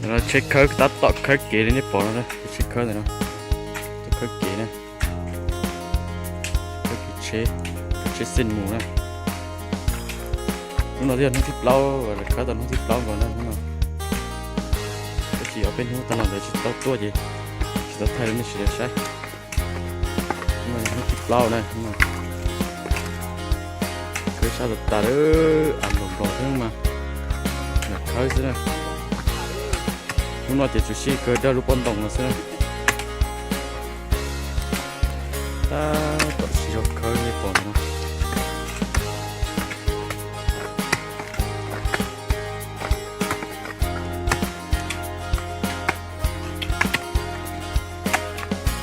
No tsheb khawb tab tom khawb kev li nej pom no, tsheb khawb ntawm no, tsheb khawb kev na, khawb kev tsheb, tsheb xej mus na. Hnub no twb yog hnub thib plaub, lawv khawb tau hnub thib plaub nkaus na hnub no. Tab sis ob peb hnub tag los ntawd tsis tau tuaj ces tsis tau thaij rau nej sawv daws saib. Hnub no hnub thib plaub na, khawb sab tas tas lawm, av nplaum nplaum xwb mas, khawb xwb na. Hnub no ces tsuas sij kawg dawj lub pob ntoos no xwb na. Tab tom siv zog khawb nej pom no.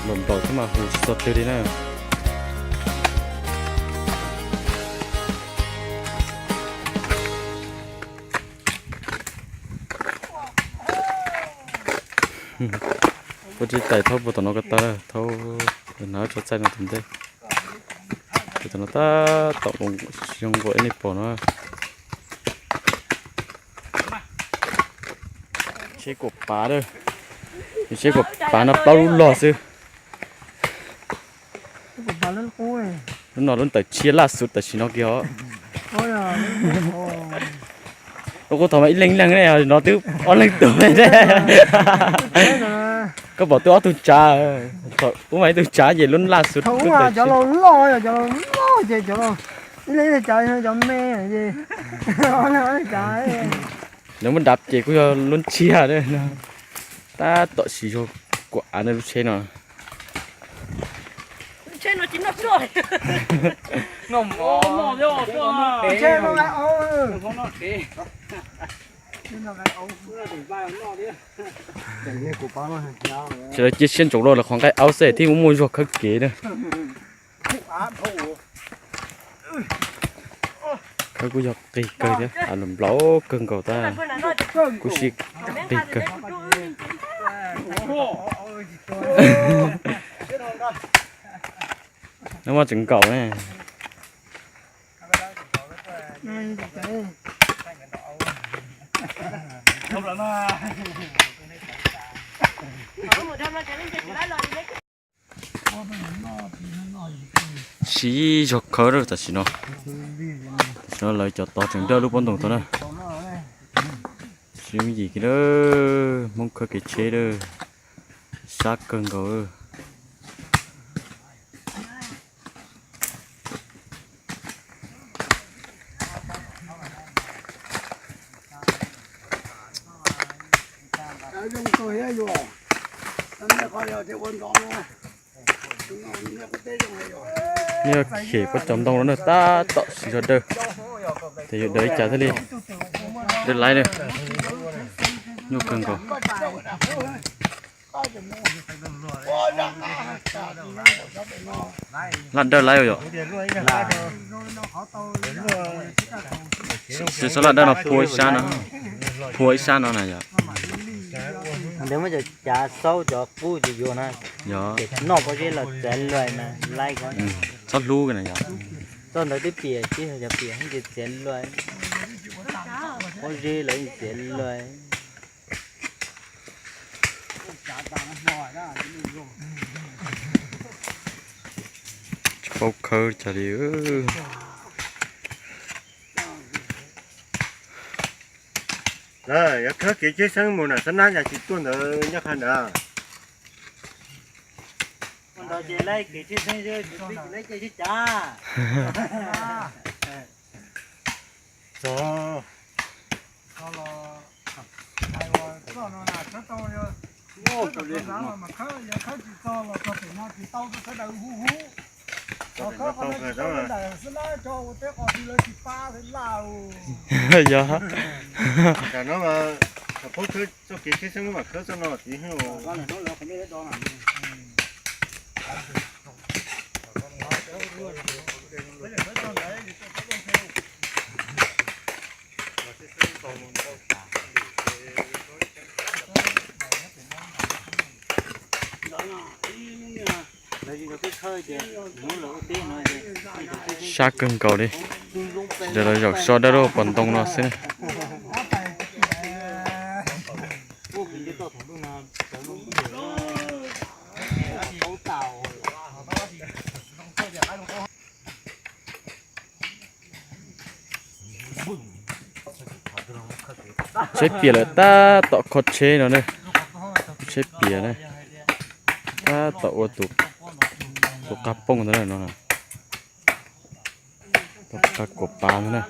Nplaum nplaum xwb mas hu tsis txog twg li na. Ua tsis tais thaub puag tom no ko taw, thaub hnav tso txaij no tom ntej. Puag tom no tab tom zoo nkaus ib niag pom no. Tsheb kuam pav, tsheb kuam pav no plaub lub log xwb. Lub no lub ntawm tshiab laj xus tam sim no kiag os. Lub qub thaum mas ib leeg ib leeg ne, no twb ob leeg tug ne. Koj pom twb ob tug tsav, ub mas ib tug tsav ces lub laj xus lub ntawm tshiab. Lawv muab dav ces kuj yog lub tshiab. Tab tom siv zog kuam av na lub tsheb no. Sawv daws cia siab ntsoov rau lawv qhov nqaij aub xwb thiaj muaj muaj zog khawb kev na. Khawb kuj yog qig kawg thiab, av nplaum kawg nkaus tab kuj sij qig kawg. Nov mas tseem nkaum ne. Siv zog khawb tam sim no. Tam sim no lawv cov tod tseem dawj lub pob ntoos tod na. Siv me yim kiag, Hmoob khawb kev tsheb lawm, sab kawg nkaus. Nej khem pob cov ntoo no na, tab tom siv zog dawj, ces yuav dawj ib cas thiaj li dawj laib na. Nyuaj kawg nkaus. Laj dawj laib yom. Txhob laj dawj no phua ib sab no, phua ib sab no na yom. Ntawd muab cov cav xaub cov qub ces yuav na. Yog. Noj pob zeb los txiav luaj na, laib ko. Txhob hlub na yom. Txoj ntawd twb piam tsis yog cov piam ces txiav luaj. Pob zeb los yeej txiav luaj. Tsis paub khawb cas li. Yog khawb kev tsheb xeeb mus na, xab nab cas tsis tuaj ntawd nyob qha ntawd. Yog. Tam no mas, pab khawb txoj kev tsheb xeeb mas khawb txoj no tiv heev. Sab kawg nkaus li. Lawv zaum so dawj lub pob ntoo no xwb. Tsheb pias lawm tab tom kho tsheb no na. Tsheb pias na, tab tom ua tus, tus qab pooj ntawd no. Tus qab kuam pav ntawd na.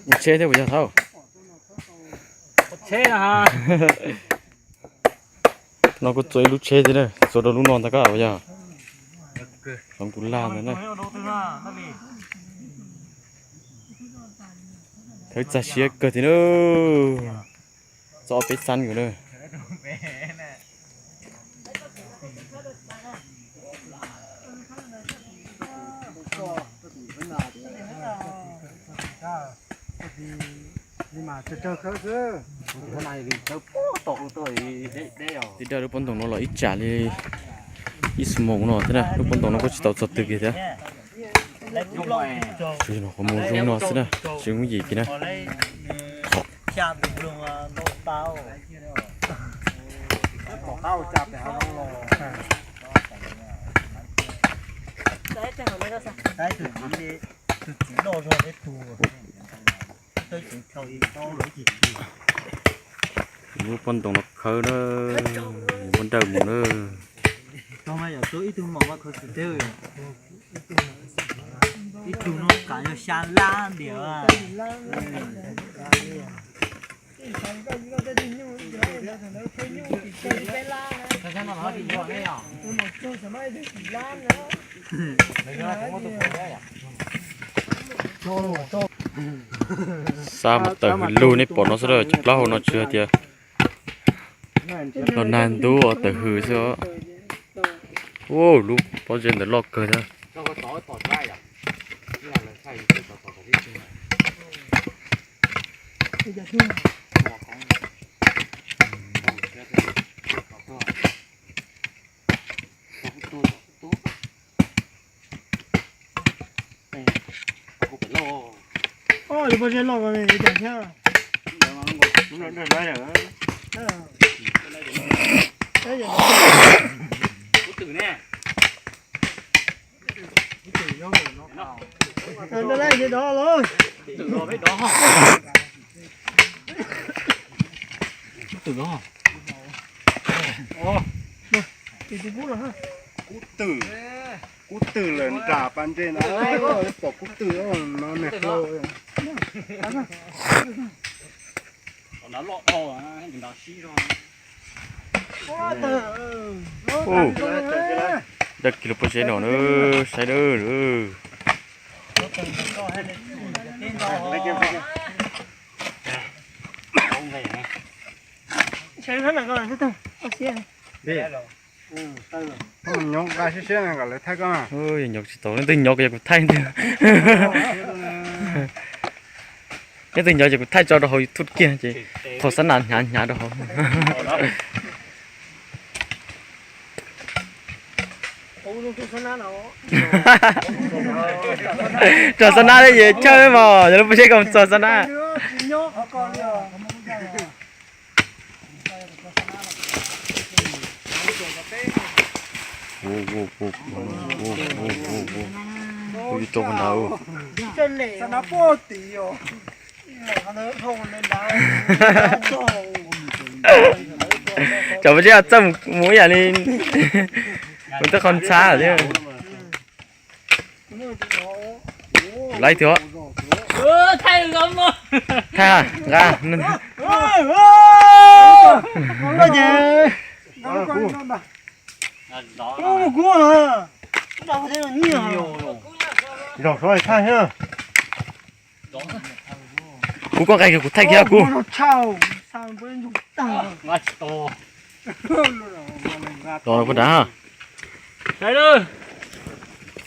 Ua tsheb thiab puas yog thaub? No kuj txua ib lub tsheb thiab na, txua rau lub no ntag koj puas yog? Hloov tus lag ntawd na. Thawb txag siab kawg thiab na. Txog ob peb xab nkaus na. Tib dag lub pob ntoos no los ib tsam li ib xuab moos no thiab na, lub pob ntoos no kuj tsis tau txog twg kiag thiab. Tsuas yog qhov muag zoo no xwb na, tsis yooj yim kiag na. Lub pob ntoos no khawb na, muab nrawm mus na. Ib tug no kav yog xya lab ntiag. Xa mas tawm hws lug, nej pom no xwb, cov plaub hau no tsis hais tias los nag ntub tawm hws xwb os. Ua lub pob zeb ntawd loj kawg thiab. Lub pob zeb loj ko cas thiab. Kub twm, kub twm lawm nram pas ntses na, pom kub twm no niag hlau. Dag kis lub pob zeb no na, saib na. Nyob nqa siab siab kom lawv thaij koj. Nyob tsis tau, leej twg nyob yog kuv thaij ntag. Leej twg nyob yog kuv thaij tso rau hauv YouTube kiag ces thaum xab nas hnyav hnyav rau hauv. Tso xab nab thiab ces chawj mos, yog lub pob zeb koj tso xab nab. Ub, ub, ub, ub, ub, ub, ub, ub, ub, ub, ub, ub. Cov pob zeb txawj mus ib yam li mus tej qhov ntxhab thiab. Laib tiag. Thaij nqa. Zaum saud thaij thiab. Kuv koj nqaij kuv thaij kiag kuv.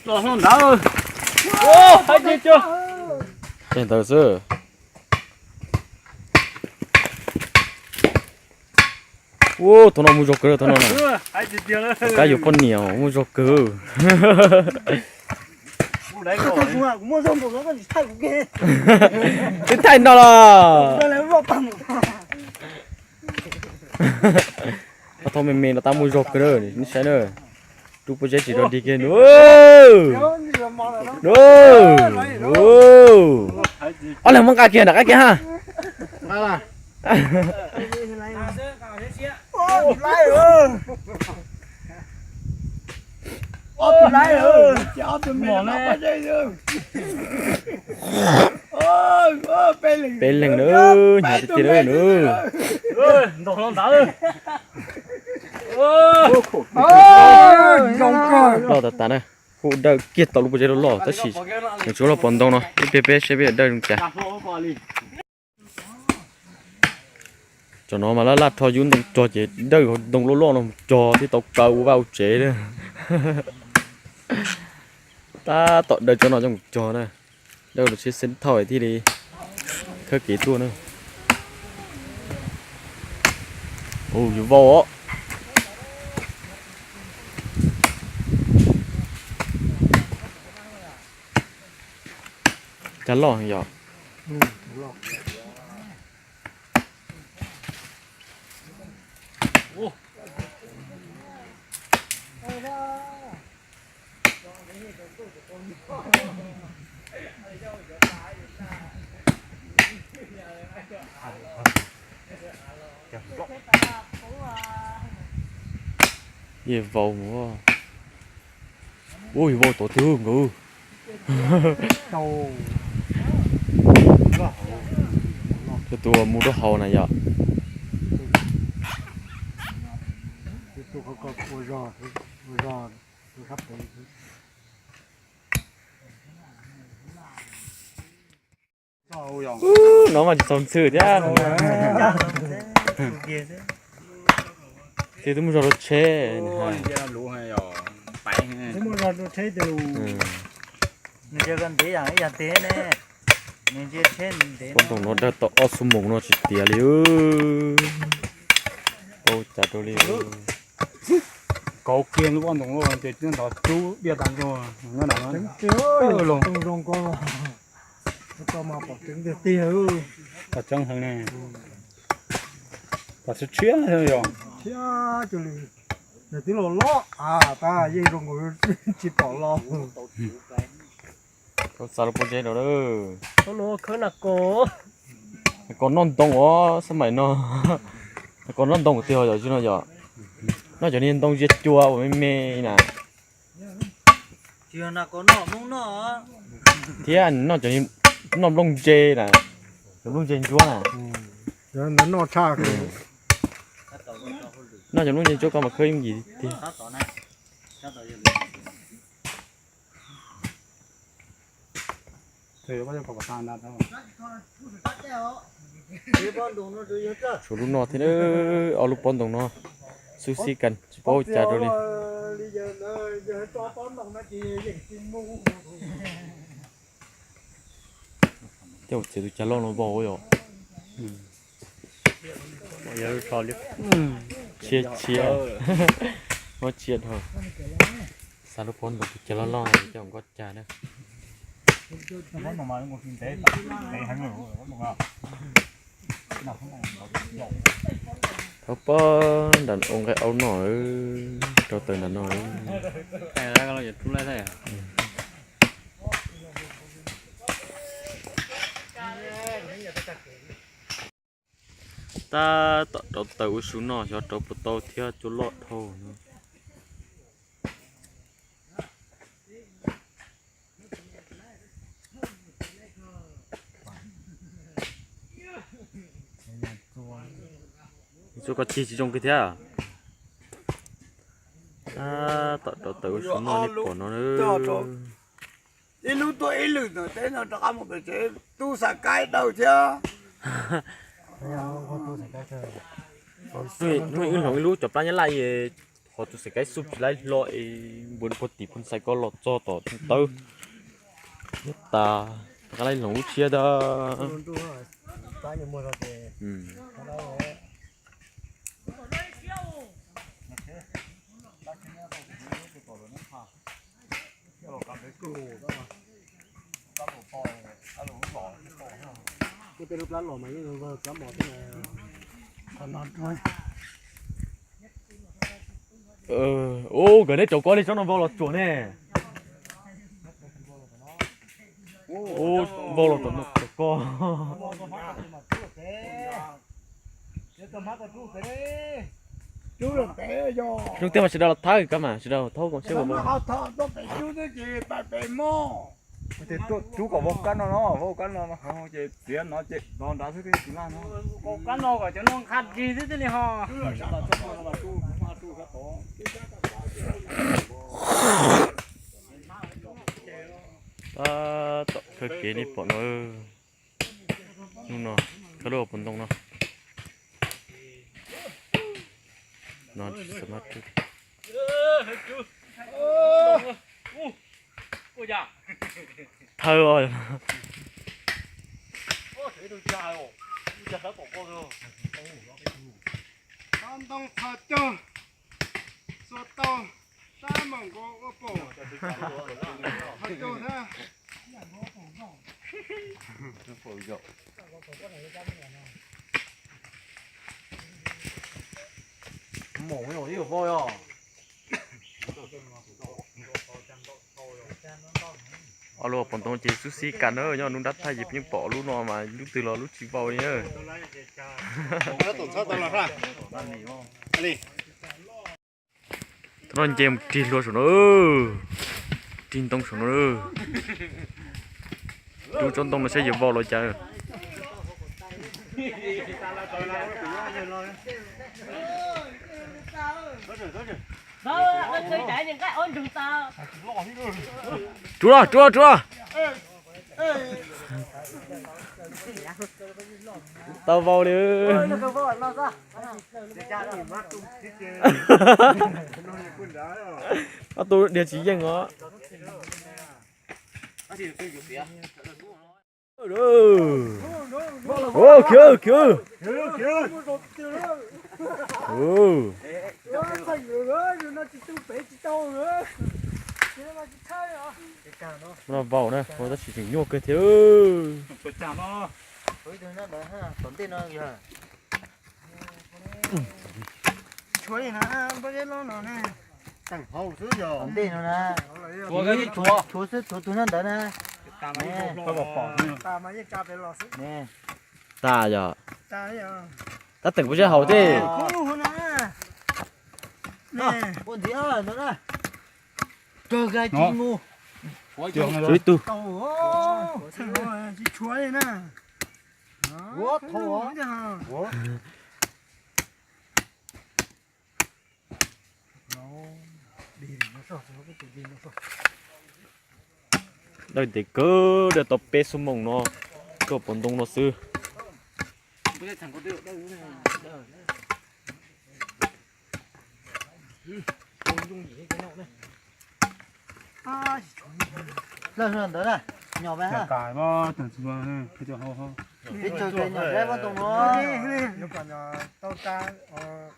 Los puag nrad. Tej ntawd xwb. Ua, thaum no mus zog kawg, thaum no na. Kab yuav poj niam mus zog kawg. Twb thaij no los. Tab thauj me me no tab muaj zog kawg na, nej saib na. Rub pob zeb tsis rau dig kiag na. Ob leeg muab nqa kiag nram qab kiag ha. Peb leeg na, hnyav tiag tiag na. Loj tas tas na, kuj dawj kiag tau lub pob zeb loj loj tab sis nws tsuas loj pov ntoo no, ib pliag peb saib peb dawj zoo cas. Cov no mas laj laj rho yub ntoo cog ces dawj ntoo loj loj no mus cog thiaj tau kaw ua vaj ua tsev na. Tab tom dawj cov no coj mus cog na, dawj los tsheb xeb thauj thiaj li khawb kev tuaj na. Ua yuav vau os. Cag loj yom. Yeej vau mus. Ua vau tod twg nkaus. Cov tus uas mus rau hauv na yom. No mas tsis txaus ntxhw thiab. Twb muaj zog rau tsheb. Pob ntoo no dawj tau ob xuab moos no tsis tiav li. Ua cas rau li. Kauv kiag lub pob ntoo no ces twb ntov cub diaj tas ntug. Tseeb heev ne. Tam sim tshiab yog tshiab, nws twb los loj tas yeej zoo nkaus tsis pom los. Tau xa lub pob zeb no. Khawb na ko, ko noj ntoo os xab maim no. Ko noj ntoo tiag yom, tsis no yom. Noj cov niag ntoo ziab cua uas me me na. Thiab noj cov, noj nplooj ntse na, cov nplooj ntse ntsuab na. Noj cov nplooj ntse ntsuab ko mas khawb yooj yim tiag. Tshuav lub no thiab, ob lub pob ntoo no xub xib kas tsis paub ua cas rau li. Tej zaum txiav tus cag loj no vau yom. Tshiab tshiab, muab tshiab dhau. Xa lub pob ntoo tus cag loj loj no coj nkoj cag na. Thov pob nram ua nqaij aub no, rau taws nram no. Tab tom rauv taws ua su no xyov rauv puas tau thiab, cua loj dhau no. Tsuas koj cig tsis zoo kiag thiab. Tab tom rauv taws ua su no nej pom no. Ib lub tuaj ib lwm ntawm teb no rov qab mus pem tsev tu xav kaib daws thiab. Wb hloov ib lub cov plab nyab laj, qhov tus xav kaib xub tsis laib hlo es npuav puag tim phoo xais ko los txog tom tawb. Nyob tas, rov qab laib hloov lub tshiab ntag. Ua, nkawd neb rau koj li tsob no vau los tsuam ne. Vau los tsuam koj. Zoo tiag mas sawv daws los thawb kab mas sawv daws thawb koom siab. Rub kom vau kab no no, vau kab no no ces txiav no ces tov nrad xwb tsis laj no. Kab no kom cov no nqa ris xwb thiaj li ho. Tab tom khawb kev li pom no. Hnub no khawb lub hauv paus ntoo no. No tsis xav mab rub. Thawb os. Ntoo qhov caug, xuas tau, sab npaum nkaus ua paum, qhov caug thiab. Ob lub hauv paus ntoo ces xub xib kas na, nyob nruab nrab thaj ces peb yeej pom lub no mas lub twg los lub tsis vau li na. Thaum no nce mus rig hlua saum no, rig ntoo saum no. Rub tsob ntoo no saib yuav vau los cas. Rub, rub, rub. Tau vau li. Ob tug diav tsis yeej os. Khiv, khiv. No vau na, tab sis tseem nyuaj kawg thiab. Tshuav li na, npaj zeb lob no ne. Teem hauv xwb yog ntej no na. Tshuav xwb, tshuav tus nyob ntawd na. Tas mas yeej tsa pem los xwb. Tas yog. Tab teem puas zeb hauv tej. Khoob lug na. Ua ntxiv ntawd na. Kawg gai tsis mus. Tshuav ib tug. Tsis tshuav li na. Dawb ntev kawg, dawb tau peb xuab moos no, kawg pov ntoo no xwb. Lawv ntawd na, nyom peb tsaws tes nyom peb pob ntoo no. Tau ta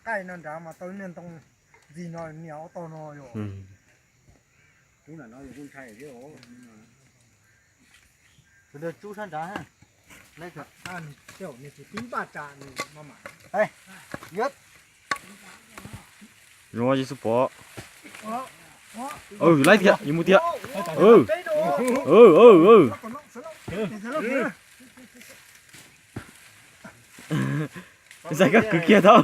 qaij no nrad mas tau niag ntoo ntxig no nias ob tog no yom. Sawv daws tsub sab nrad. Zoo Yexus pom. Laib tiag, yuav mus tiag. Zais koj kwv kiag tau.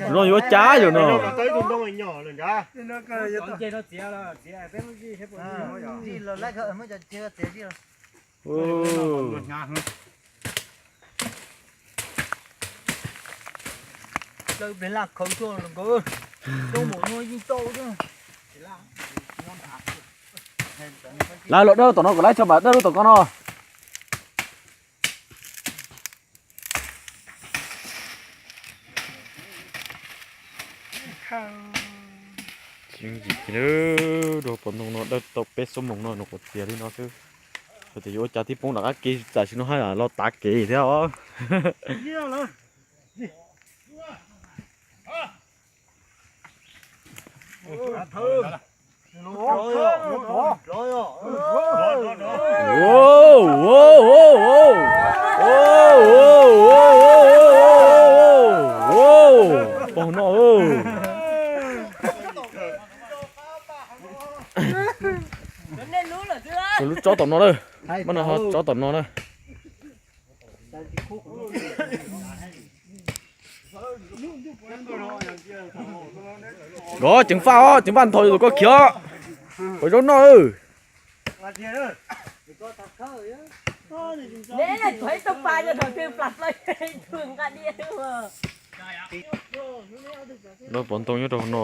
Zoo yuav cas yom no. Lawv los dawb tom no kom laib tso mas dawb lub tom ko no. Tsis yooj yim kiag, dua pov ntoo no dawb tau peb xuab moos no nws quav txias li no xwb. Yog tias yuav ua cas thiaj poob nram qab kev, tam sim no haj yam los tav kev thiab os. Pog no, lub tsob tom no lawm, mas no ho tsob tom no na. Nkov ceev faj os, ceev faj nthav tus koj khiav. Pov zaub noj. Lub pov ntoo nyob rau no.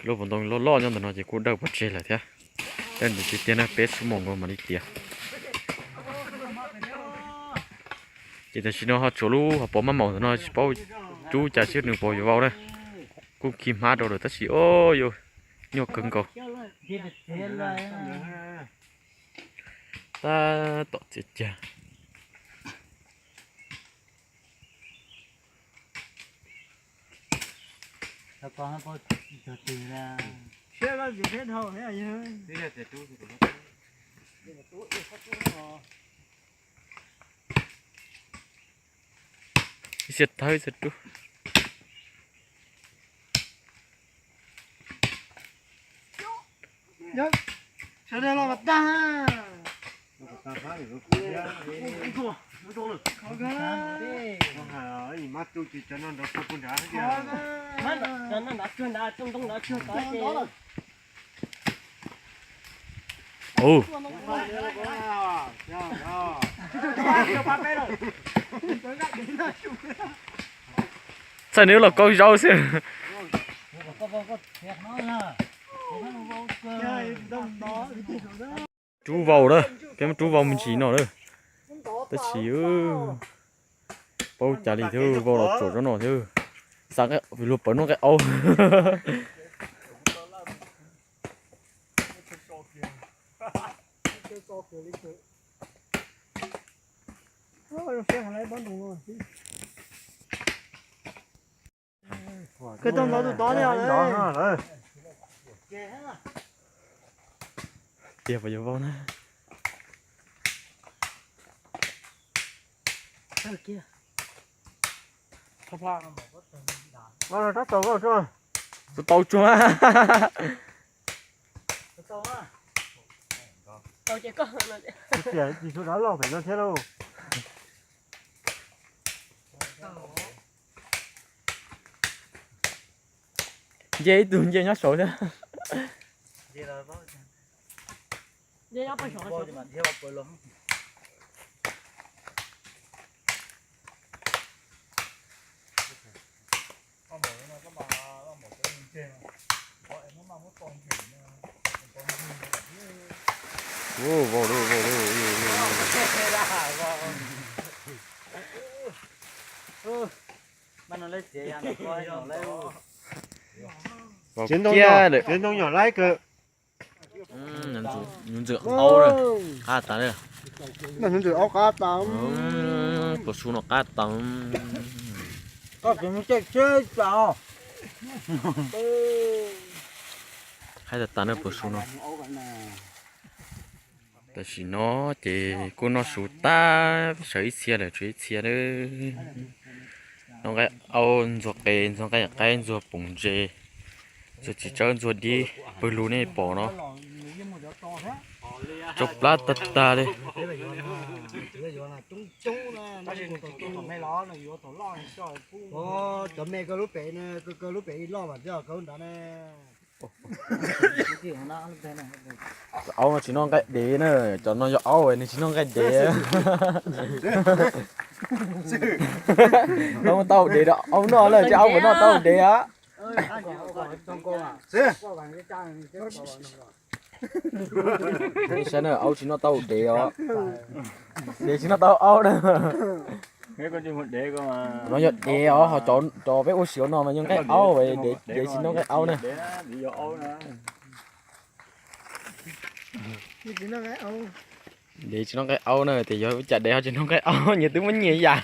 Lub pov ntoo loj loj nyob ntawm no ces kuj dawb pov tseg lawm thiab. Dawb ntawm tiag tiag na, peb xuab moos nkaus mam li tiav. Ces tam sim no ho tshuav lub hauv paus maj maum ntawm no tsis paub cub cas xwb, nws puas yuav vau na. Kuj khi hmab rau lawm tab sis o, yuav nyuaj kawg nkaus. Tab tom txias cag. Ib xiab thawb ib xiab rub. Sawv daws los kom tag. Txhaj nws los kaub zaub xwb. Rub vau lawm, peb muab rub vau me ntsis no lawm. Tab sis paub cas li thiab, vau los tsuam zaub no thiab. Xav luag pawv noj nqaij aub. Kawg tau ntov tus tod thiab. Tiag puas yuav vau na. Tau tsuag. Tsis tau dav loj pem no thiab lauj. Nce ib tug nce nyob saud thiab. Vau lawm, vau lawm. Vau kiag lawm. Hnyuv ntxwm aub na, qab tas na. Hnyuv ntxwm aub qab tas. Puas su no qab tas. Qab tas tas na puas su no. Tam sim no ces kuj noj su tag, sawv ib txhia lawm, tshuav ib txhia na. Noj nqaij aub, ntxuag qe, ntxuag nqaij qaib, ntxuag poom ntse, ntxuag txiv tsawb, ntxuag dib, pawg lug nej pom no. Tsau plab tag tag li. Cov me koj lub pem, koj lub pem loj mas thiab koj lub nrad ne. Aub no tsis noj nqaij dev na, cov no yog aub nws tsis noj nqaij dev. Aub tau dev rau aub noj lawm, ces aub puas noj tau dev os? Saib na, aub tsis noj tau dev os. Dev tsis noj tau aub na. No yog dev os, ho cov peb ua siav no mas yog nqaij aub, dev tsis noj nqaij aub na. Dev tsis noj nqaij aub na, ces yog ua cas dev ho tsis noj nqaij aub, nyias twb muab nyias yam.